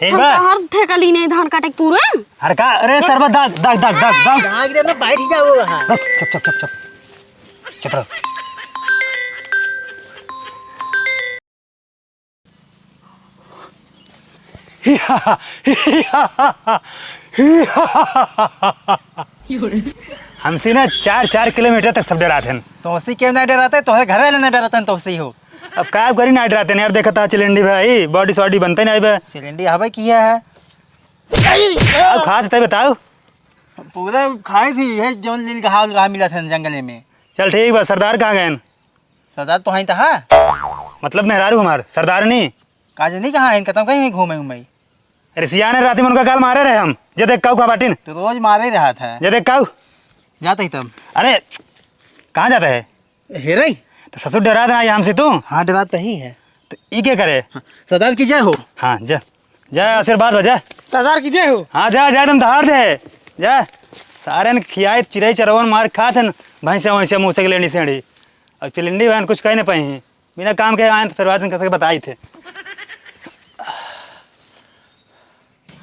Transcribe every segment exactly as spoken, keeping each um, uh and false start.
ठीक हम बा? तो हर ठेका लीने धान काटे के पूरा। हर का? अरे सरवा, दाग, दाग, दाग, दाग, दाग। दाग दे ना, बैठ जाओ वहाँ। रुक, चुप, चुप, चुप, चुप। चुप रहो। हमसे ना चार चार किलोमीटर तक सब डरात हैं। तोहसे क्यों ना डराते? तोहरे घर वाले ना डराते हैं तोहसे ही हो। अब का करी ना डराते हैं यार, देखत हा चिलिंडी भाई, बॉडी सॉडी बनते नहीं बे। चिलिंडी हवे किया है। अब खात तय बताओ। पूरा खाई थी, है जौन लील घाव रहा मिला था जंगले में। चल ठीक बा, सरदार कहाँ गए? सरदार तो हैं तहा। मतलब मेहरारू हमार, सरदार नहीं। का जनी कहाँ हैं, कतौ कहीं घूमे उमे। अरे सियाने राती में उनका गाल मारे रहे हम, जे देख काऊ का बाटिन। तो रोज मारे रहा था। जे देख काऊ। जाते ही तब। अरे, कहाँ जाता है? हेरई। तो ससुर डरा देना ये हमसे तू। हाँ, डराता ही है। तो ई क्या करे? हाँ, सरदार की जय हो। हाँ, जय। जय आशीर्वाद बा, जय। सरदार की जय हो। हाँ, जय, जय, तुम धार दे। जय। सारे ने खियाए चिरई चरवन मार खात हैं, भैंसे वैसे मुँह से लेनी सेड़ी। अब चिलिंडी बहन कुछ कह नहीं पाई हैं। बिना काम के आए तो फिर बाद में कैसे बताई थे।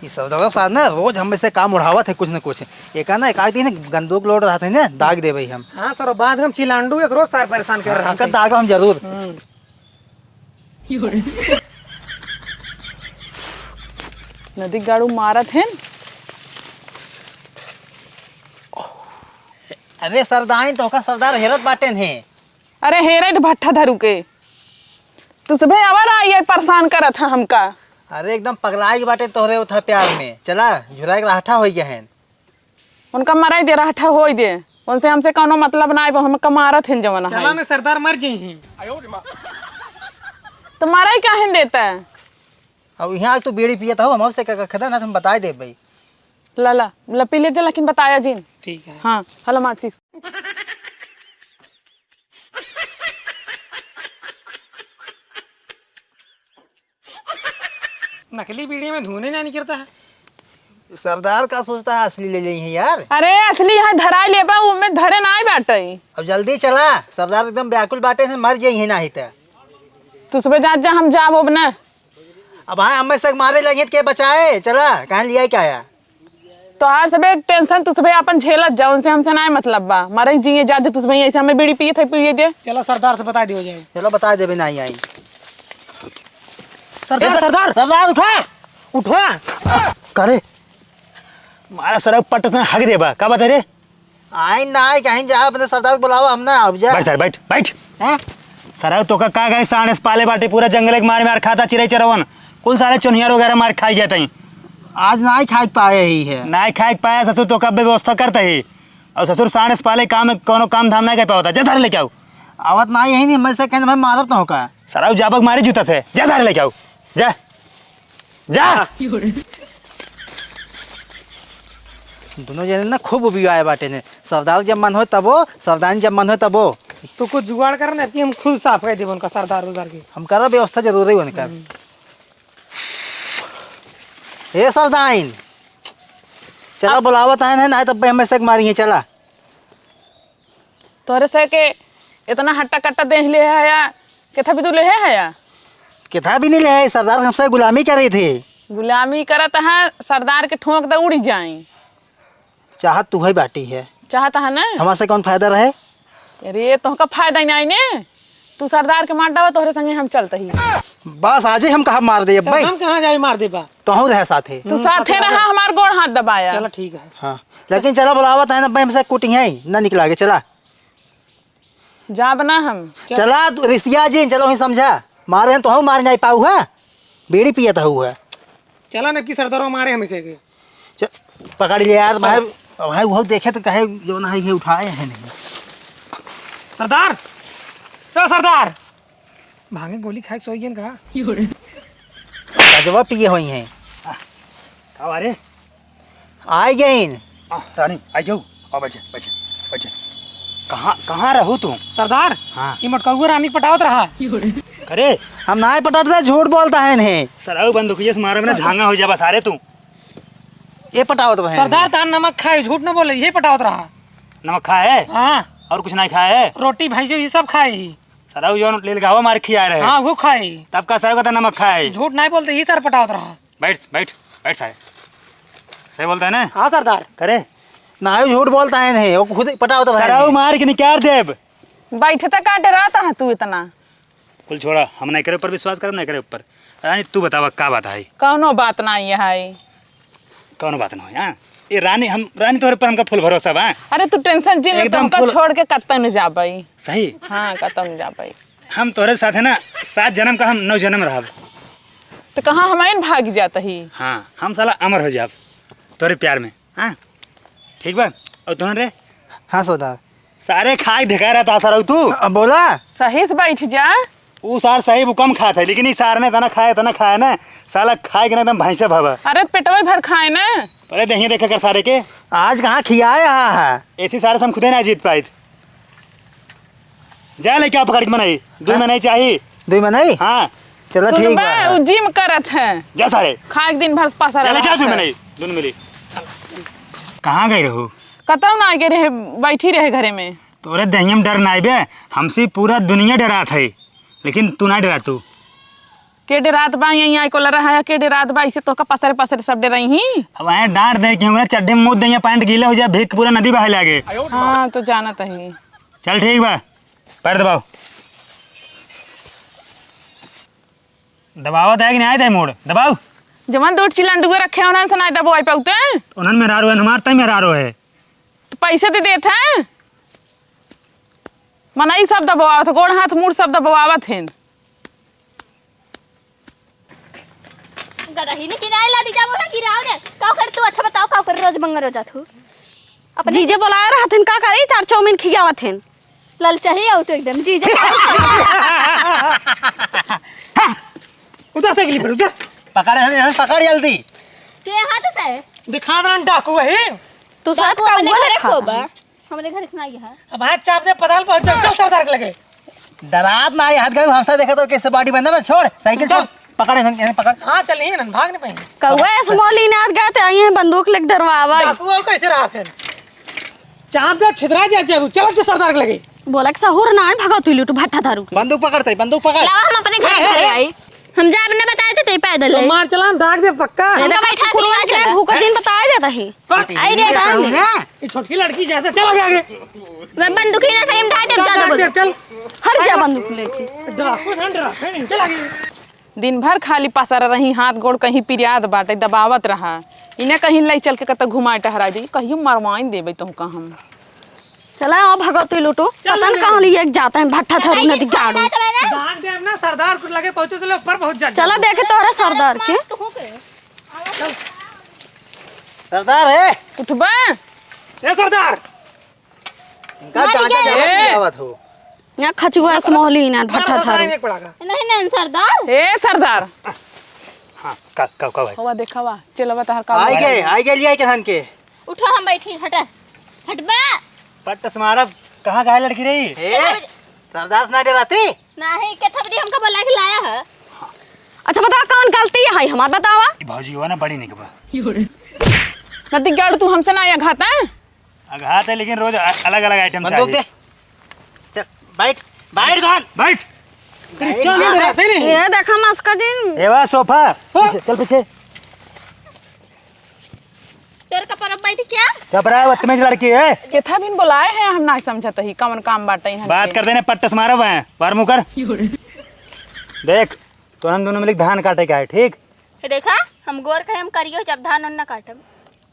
ये सरदार साहब ना रोज हमें से काम उड़ावत है कुछ न कुछ। एक ना एक आध दिन गंदूक लोड रहते हैं ना, दाग देबे हम। हाँ सर, बाद हम चिलांडू एक रोज सार परेशान कर रहा इनका था। दाग हम जरूर। हम्म। नदी गाड़ू मारत हैं। अरे सरदाइन तो का सरदार हेरत बाटेन है। अरे हेरे तो भट्ठा धरू के। तू सभे आवा रहा, ये परेशान करत है हमका। अरे एकदम पगलाई के बाटे तोहरे उठा प्यार में। चला, झुराए के राहठा होई गया है। उनका मराई दे, राहठा होई दे। उनसे हमसे कौनो मतलब ना आइबो, हमका मारत हैं जवन चला है। ना सरदार मर जाई हैं। तो मराई काहे देता है? अब यहाँ तू बीड़ी पियत हो, हम से का, का खदा ना तुम बताए दे भाई। ला, ला, ला पी ले जा, लेकिन बताया जिन। ठीक है। हाँ, हला माचिस। नकली बीड़ी में धुएं ना निकलता है। सरदार का सोचता है असली ले जाई है यार। अरे असली यहाँ धराई लेबा, वो में धरे ना आई बाटे। अब जल्दी चला, सरदार एकदम व्याकुल बाटे से मर जाई है ना ही तो। तू सुबह जा, जा, हम जाब अब ना। अब हाँ, हमें से मारे लगे तो के बचाए? चला, कहाँ लिया क्या आया? तोहार सबे टेंशन तू सबे आपन झेलत जा, उनसे हमसे ना मतलब बा। मरे जिए जा, जो तू सबे ऐसे हमें बीड़ी पिए थे, पिए दे। चलो सरदार से बता दियो जाए। चलो बता देबे, नहीं आई। सरदार, ए, सर-, सरदार। सरदार उठा। उठा। करे। मारा सरक पट से हग देबा। का बात है रे? आई ना आई, कहीं जा, अपने सरदार को बुलावा, हम ना आब जा। बैठ सर, बैठ, बैठ। हैं? सरऊ तोका का गए, साँढ़ से पाले बाटे, पूरा जंगल के मार मार खाता, चिरई चरवन, कुल सारे चुनियर वगैरह मार खाई गया तई। आज ना ही खाए के पाए ही है। ना ही खाए के पाए ससुर, तोका अबे व्यवस्था करता ही। और ससुर साँढ़ से पाले काम में कोनो काम धाम नहीं कर पावता, जा धर लेके आओ। आवत ना ही नहीं, मैं से कहने भाई मारब तो का। सरऊ जाबक मारी जूता से, जा धर लेके आओ, जा। जा। दोनों जने ना खूब उबियाए बाटे ने। सरदार जब मन होए तबो, सरदार जब मन होए तबो। तू कुछ जुगाड़ कर ना कि हम खुद साफ कर देबो उनका सरदार उरदार के। हम करा व्यवस्था जरूर है उनका। हम्म। ए सरदाइन, चला बुलावत आए हैं, ना तब हमें से मारी है, चला। तोहरे से के इतना हट्टा कट्टा देख ले है या केथा भी तू ले है या? केथा भी नहीं ले है, सरदार हमसे गुलामी करे थे। गुलामी करत है, सरदार के ठोंक दे उड़ी जाई। चाहत तू है बाटी है। चाहत है ना? हमारे से कौन फायदा रहे? अरे तोहका फायदा ही नहीं ने, तू सरदार के मार डावा, तोहरे संगे हम चलते ही। बस आज ही हम कहा मार दे तब भाई। हम कहाँ जाए मार देबा? तोहू रहे साथे। तू हम्म, साथे साथे रहा, रहा। हमार गोड़ हाथ दबाया। चलो ठीक है। हाँ, लेकिन चला बुलावत है ना भाई, हमसे कुटी है ना निकला के, चला। जाब ना हम। चला तू रिसिया जी, चलो ही समझा, मारे हैं तो हम मार नहीं पाऊ है, बीड़ी पियत हऊ है। चला ना कि सरदारो मारे हमें से के। च-, पकड़ ले यार भाई, भाई वो देखे तो कहे जो ना है ये उठाए हैं नहीं। सरदार, ओ सरदार, भांगे गोली खाए के सोई गए का? गजवा पिए होई हैं। आ, का बारे? आइ गइन। आ, रानी, आइ जाऊ। आ, बचे, बचे, बचे। कहाँ, कहाँ रहू तू? सरदार, हाँ। ई मटकउआ रानी के पटावत रहा। अरे, हम नाहीं पटावत रहे, झूठ बोलता है इन्हें। सरऊ बंदूकिया से मारे में ना झांगा हो जाबा सारे तू। ये पटावत रहे सरदार, हैं। तार नमक खाए, झूठ न बोले, ये पटावत रहा। नमक खाए? हाँ। और कुछ नहीं खाए? रोटी, भैंसी, ये सब खाए ही। सरऊ जौन लेलगावा मार खियाए रहे। हाँ, वो खाए। तब का सरऊ का तो नमक खाए। झूठ नहीं बोलते, ये सर पटावत रहा। बैठ, बैठ, बैठ सारे। सही बोलता है ना? हाँ सरदार। करे? ना, ये झूठ बोलता है, नहीं, वो खुद पटा होता है। सराऊ मार के निकाल देब। बैठता का डराता है तू इतना? कुल छोड़ा, हम नहीं करे ऊपर विश्वास करब, नहीं करे ऊपर। रानी, तू बतावा, का बात है? कौनो बात नहीं है। कौनो बात ना हो, हाँ? ए रानी, हम, रानी, तोहरे पर हमका full भरोसा बा। अरे, तू tension जिन ले, एकदम तोहका full। छोड़ के कतई न जाबई। सही? हाँ, कतई न जाबई। हम तोहरे साथ है ना, सात जन्म का हम नौ जन्म रहब। तो कहाँ हम आइन भाग जात ही? हाँ, हम साला अमर हो जाब तोहरे प्यार में, हाँ? ठीक बा? और तोहन रे? हाँ, सरदार। सारे खाए ढेका रहता सराऊ तू। अब बोला। सही से बैठ जा। ऊ सार सही वो कम खात है, लेकिन ई सार ने इतना खाए, इतना खाए ना, साला खाए के ना एकदम भैंसे भवा। अरे पेटवे भर खाए ना। पहले देहिए देखे कर सारे के। आज कहाँ खियाए रहा है? ऐसी सारे से हम खुदे ना जीत पाइत। जा लेके आ पकड़ के मनई, दुई हाँ? मनई चाही। दुई मनई? हाँ। चलो ठीक सुनबा, बा। उ gym करत है। जा सारे। खाए के दिन भर पासा जा लेके आ रहत दुई है। मनई, दुन मिली। कहाँ गए रहो? कतौ ना गए रहे, बैठी रहे घरे में। तोरे देहिया में डर ना आइबे, हमसे पूरा दुनिया डरात है, लेकिन तू ना डरा तू। के डरात बा, यहीं आई कोला रहा है, के डरात बा, इसे तोहका पसरे पसरे सब डराई ही। अब आए डांट दे कि हमरा चड्ढे में मूत दे, पैंट गीला हो जाए, भीग के पूरा नदी बहाए लागे। हाँ, तो जानत ही। चल ठीक बा, पैर दबाओ। दबावत है कि नहीं आए थे मूड़? दबाओ। जवन दो चिलंडुए रखे हैं, उन्हन से नहीं दबवाई पाउते। उन्हन मेहरारू है, हमार तई मेहरारू है। तो पैसे दे देत हैं। मनई सब दबवावत है, गोड़ हाथ मूड़ सब दबवावत हैं। गदही ने किनारे ला दी जाबो है कि राव ने? का कर तू? अच्छा बताओ, का कर रोज बंगर हो जात हो? अपने जीजे बोलाए रहथिन, का करी? चार चाउमीन खियावत हैं। ललचाही आओ तो एकदम, जीजे। उतर साइकिल पर, उतर। पकड़, यहाँ पकड़ जल्दी। के हाथ से? दिखा दे डाकू है। तू साथ डाकू का अपने हुआ घरे देखा? खो बा। हमरे घर के ना यहाँ। अब हाथ चाप दे, पताल पहुँच जा, चल सरदार के लगे। डरात ना आई, हाथ गए, हमसा देखा तो कैसे बॉडी बंदा में, छोड़, साइकिल चल। छोड़, पकड़, यहाँ, यहाँ पकड़। हाँ, चल, यहीं ना, भाग नहीं पाएंगे। कौआ ऐसे मोली नाथ गए थे, आई हैं बंदूक लेके डरवावा। डाकू और कैसे रहा थे? चाप दे, छितरा जा, जा, चल, चल सरदार के लगे। बोला कि सहूर ना है, भगाओ तू लूट भट्टा थारू के। बंदूक पकड़ते, बंदूक पकड़। लावा, हम अपने घर, ए, ए, घर ए। आई। हम जाब ना बताए थे, ते पैदल तो है। मार चला, दाग दे पक्का। हमका बैठा के कुकुरवा ले के चला। भूखा दिन बताए देता ही। हट। आई रे ये राम। करूँगा। ये छोटकी लड़की ज्यादा चल आगे, आगे। मैं बंदूक ही ना सही में ढाई देता दाग तो दे, बोल। चल। हट जा बंदूक लेके। डाकू सन डरा, फिर चल आगे। दिन भर खाली पसर रही, हाथ गोड़ कहीं पिरियात बाटे, दबावत रहा। इन्हें कहीं ले चल के कतौ घुमाए टहराए दे, कहियो मरवाइन देबे तोहका हम। चला, आओ भगवती लूटो। चल, पता न चल, कहाँ चल। लिए जाते हैं, भट्टा थरू नदी गाड़ू। दाग देव ना, सरदार कुछ लगे पहुँचे, चले ऊपर बहुत जल्दी। चला, देखे तोहरा सरदार के। चल। सरदार है। उठबा। ए सरदार। इनका मर गांजा गए। ज्यादा ए। पियावत हो। यहाँ खचुआ से मोहली ना, भट्टा सरदार थारू। एक पड़ाका। नहीं, नहीं, सरदार। ए सरदार। हाँ, का, का, का भाई? हवा देखावा, चलवा तहर का आई भाई? गए, आई गए, लिया के धन के। उठो, हम बैठी, हटा। हटबा। पट्ट से मारब, कहाँ का है लड़की रही? ए, सरदार से ना डराती? नहीं, के थपड़ी हमका बोला के लाया है। अच्छा, बतावा, कौन गलती है हमार, बतावा। ई भौजी हुआ ना, बड़ी निक बा। नदी गाड़ू, तू हमसे ना या घाता है? अघात है, लेकिन रोज अ-, अलग-अलग item बंदूक चाहिए। दे। चल, बैठ, बैठ जान। बैठ। अरे, चल, बैठ। ये देखा मस्का दिन। ए, वाह, सोफा। हाँ। पीछे, चल पीछे। तोर का परब बैठी क्या? चुप रहा, बदतमीज लड़की है। केथा बिन बोलाए हैं, हम ना समझत ही, कौन काम बाटे यहाँ बात के। कर देने, पट्टस मारब है, बार मुँह कर। देख, तो हम दोनों मिलके धान काटे का है, ठीक? ये देखा, हम गोर कहे, हम करियो जब धान उन ना काटब।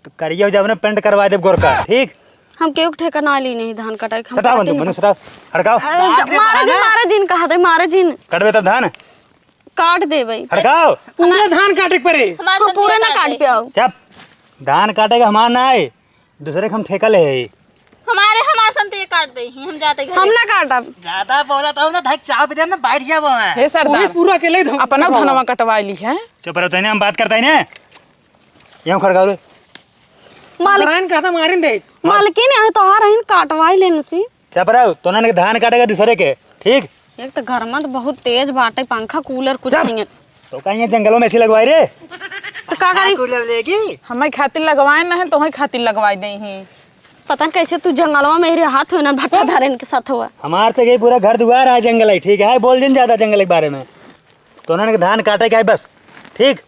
तो करियो जब ना, paint करवा देब गोर का, ठीक? हम केहू के ठेका ना ली नहीं धान कटाई के, हम सटाओ काटे बंदूक, नहीं। बंदूक सटाओ, हड़काओ। अरे, दांत ज-, दे मारे पड़ा दिन, ना। मारे दिन कहा थे, मारे दिन। कटबे तब धान? काट देबे। हड़काओ। पूरा धान काटे के पड़े। हमारे हाँ, संग पूरा ये ना काट काट दे। पे आओ। चुप। धान काटे के हमार ना आए, दूसरे के हम ठेका ले है। हमारे, हमार संग तो ये काट दे ही, हम जाते घरे। हम ना काटब। ज्यादा बोला तो ना, धक चाप दे ना, बैठ जाबो है। हे सरदार, पुलिस पूरा अकेले धो-, अपना धो। धनवा कटवा ली है। चुप रहो, तने हम बात करता है ना। यूं खड़का रे। मालिक, नारायण कहता मारिन दे। मालकिन, यहाँ तोहार हइन काटवाई लेन सी। चुप रहो, तोहन के धान काटे के दूसरे के, ठीक? एक तो घर में तो बहुत तेज बाटे, पंखा कूलर कुछ चुप। नहीं है। तो कहीं ये जंगलों में AC लगवाई रे? तो का करी? कूलर लेगी? हमें खातिर लगवाए ना है, तोहई खातिर लगवाई दे ही। पता न कैसे तू जंगलवा में रे हाथ हो ना भट्टा धारन के साथ हुआ। हमार तो ये पूरा घर दुआर है जंगल है, ठीक है? बोल जिन ज्यादा जंगल के बारे में। तोहन के धान काटे के है बस, ठीक?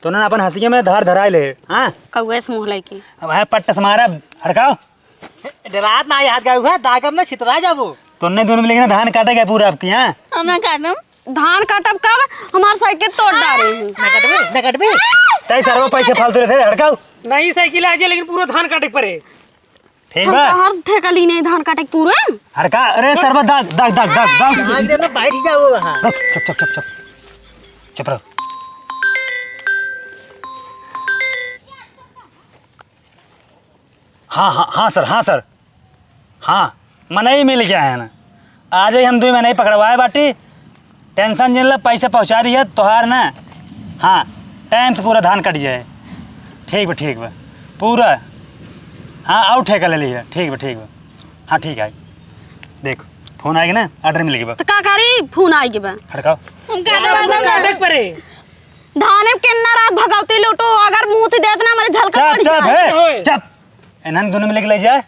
तोने अपन हंसिया में धार धराए ले, हाँ? कौआ से मुँह लइके। अब है पट्ट से मारा, हड़काओ। डरात ना, हाथ गायब है, दागब ना, छितरा जाबो। तोने दोनों मिलके ना धान काटे के पूरा आपकी, हाँ? हम ना काटम। धान काटब कब? हमार साइकिल तोड़ डारे हैं। ना कटबे, ना कटबे। तई सरवा पैसे फालतू लेते, हड़काओ। नहीं, साइकिल आ जाए, लेकिन पूरा धान काटे के पड़े। ठीक हम बा? तो हर ठेका ली नहीं धान काटे के पूरा। हड़का, अरे सरवा, दाग, दाग, दाग, दाग, दाग। आज देना, बैठ जाओ वहाँ। रुक, चुप, चुप, चुप, चुप। चुप रहो। हाँ, हाँ, हाँ सर, हाँ सर। हाँ, मनई मिल गया है ना। आज ही हम दुई मनई पकड़वाए बाटी। टेंशन जिन ला, पैसा पहुँचा रही है तोहार ना। हाँ, टाइम से पूरा धान कट जाए। ठीक बा, ठीक बा। पूरा। हाँ, आउ ठेका ले लिया। ठीक बा, ठीक बा। हाँ, ठीक है। देख, फोन आएगा ना, ऑर्डर मिल गया बा। तो का करी, फोन आएगा बा। हड़काओ। हम का धान में केन्ना रात भगवती लूटो, अगर मुंह से देत ना, हमारे झलका चुप, पड़ चुप, जाए। है, चुप। इन्हन दोनों मिलके ले जाए,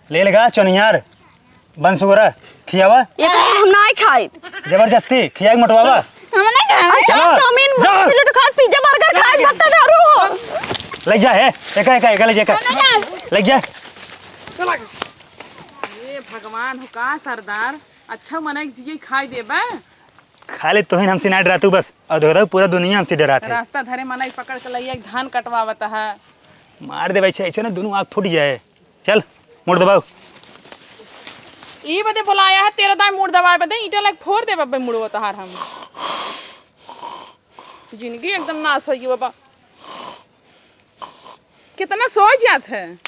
ले लेगा चोनियार, बंसुगरा, खियावा। ये तो हम ना ही खाए। जबरदस्ती, खिया के मोटवावा। हम ना खाए। अच्छा, चलो, चाउमीन, जाओ। नूडल्स खाए, पिज्जा, बर्गर खाए, भट्टा दारू हो। ले जा, है, एका, एका, एका ले जा, एका। हम ना खाए। ले जा। ए भगवान हो का सरदार, अच्छा मनई जिए खाए देबा। खाली तोहिन हमसे ना डरातू बस, और देखो पूरा दुनिया हमसे डरात है। रास्ता धरे मनई पकड़ के लइया धान कटवावत है। मार दे भाई, ऐसे ना दोनों आँख फूट जाए। चल, मुड़ दबाओ। ई बदे बुलाया है, तेरा दाई मुड़ दबाए बदे, ईंटा लग फोड़ दे बब्बे मुड़वा तहार हम। जिंदगी एकदम नाश हो गई बाबा। कितना सो जात है।